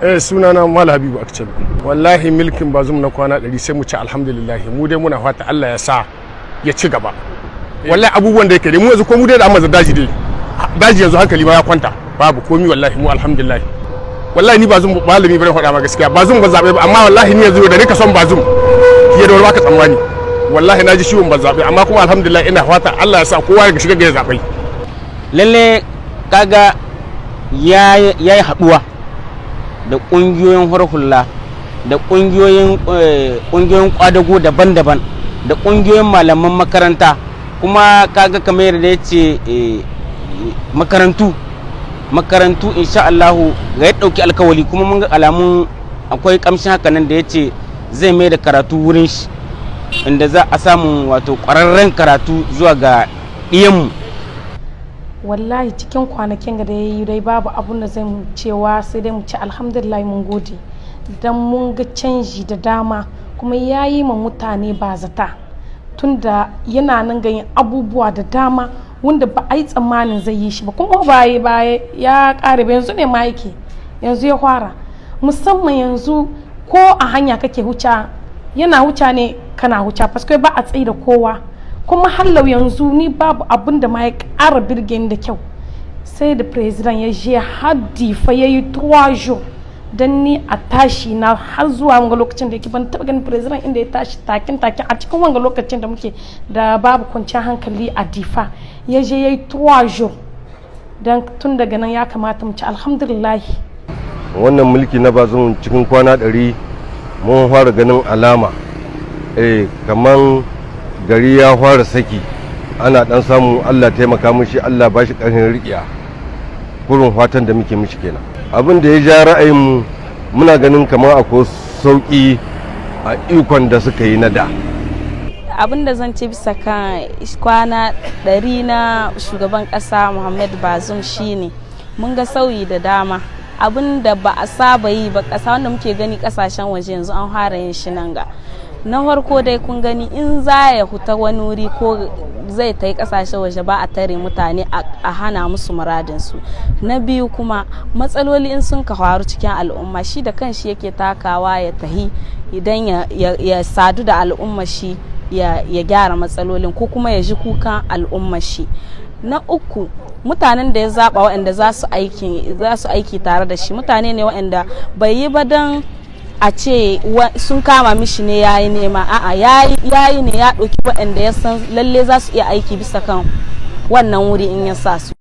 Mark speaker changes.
Speaker 1: Sunana Malam Habibu Akcel. Wallahi milkin Bazum na kwana 100, sai mu ci alhamdulillah. Mu dai muna fata Allah ya sa ya ci gaba. Wallahi abubuwan da yake dai, mu yanzu ko mu dai da amma daji dai. Daji yanzu hankali ma ya kwanta. Babu komi wallahi, mu alhamdulillah. Wallahi ni Bazum malami bane, faɗa ma gaskiya. Bazum ba zabe ba, amma wallahi ni yanzu da nika son Bazum fiye da wani baka tsammani. Wallahi na ji ciwon ban zabe, amma kuma alhamdulillah ina fata Allah ya sa kowa ya shiga ga ya zabe.
Speaker 2: Lalle kaga ya yi haɗuwa da ƙungiyoyin hula, da ƙungiyoyin ƙwadago daban-daban, da ƙungiyoyin malaman makaranta. Kuma kaga kamar yadda ya ce makarantu, insha Allahu ga ya ɗauki alkawali, kuma mun ga alamun akwai ƙamshin haka nan da ya ce zai mai da karatu wurin shi, inda za a samu wato ƙwararren karatu zuwa ga ɗiyanmu.
Speaker 3: Wallahi cikin kwanakin da ya yi dai, babu abun da zai mu cewa sai dai mu ci alhamdulillah, mun gode, don mun ga canji da dama. Kuma ya yi ma mutane ba zata, tunda yana nan ganin abubuwa da dama wanda ba a yi tsammanin zai yi shi ba, kuma ba ba ya kare ba, yanzu ne ma yake, yanzu ya fara. Musamman yanzu ko a hanya kake huca, yana huca ne kana huca, paske ba a tsaye da kowa. Kuma hallau yanzu ni babu abin da ma ya ƙara birgen da kyau sai da président ya je haddi fa ya yi 3 jours. Don ni a tashi na har zuwa wanga lokacin da yake, ban taɓa ganin président inda ya tashi takin takin a cikin wanga lokacin da muke da babu kwanciyar hankali a Difa, ya je ya yi 3 jours. Don tun daga nan ya kamata mu ci alhamdulillah.
Speaker 4: Wannan mulki na Bazum cikin kwana 100, mun fara ganin alama, kaman gari ya fara saki, ana dan samu. Allah taimaka mishi, Allah ba shi ƙarfin riƙiya. Kurin fatan da muke mishi kenan. Abin da ya ja ra'ayinmu, muna ganin kamar akwai sauƙi a ikon da suka yi na da.
Speaker 5: Abin da zan ce bisa kan kwana 100 na shugaban kasa Muhammad Bazum shine mun ga sauyi da dama, abin da ba a saba yi ba kasa, wanda muke gani kasashen waje, yanzu an fara yin shi nan. Ga na farko dai, kun gani in za ya huta wani wuri ko zai ta yi kasashen waje, ba a tare mutane a hana musu muradinsu. Na biyu kuma, matsaloli in sun ka faru cikin al'umma, shi da kanshi yake takawa ya tahi idan ya sadu da al'umma shi, ya gyara matsalolin ko kuma ya ji kukan al'umma shi. Na uku, mutanen da ya zaba waɗanda za su aiki tare da shi, mutane ne waɗanda bai yi ba don a ce sun kama mishi ne ya yi nema. A'a, ya yi ne ya ɗauki waɗanda ya san lalle za su iya aiki bisa kan wannan wuri in ya sa su.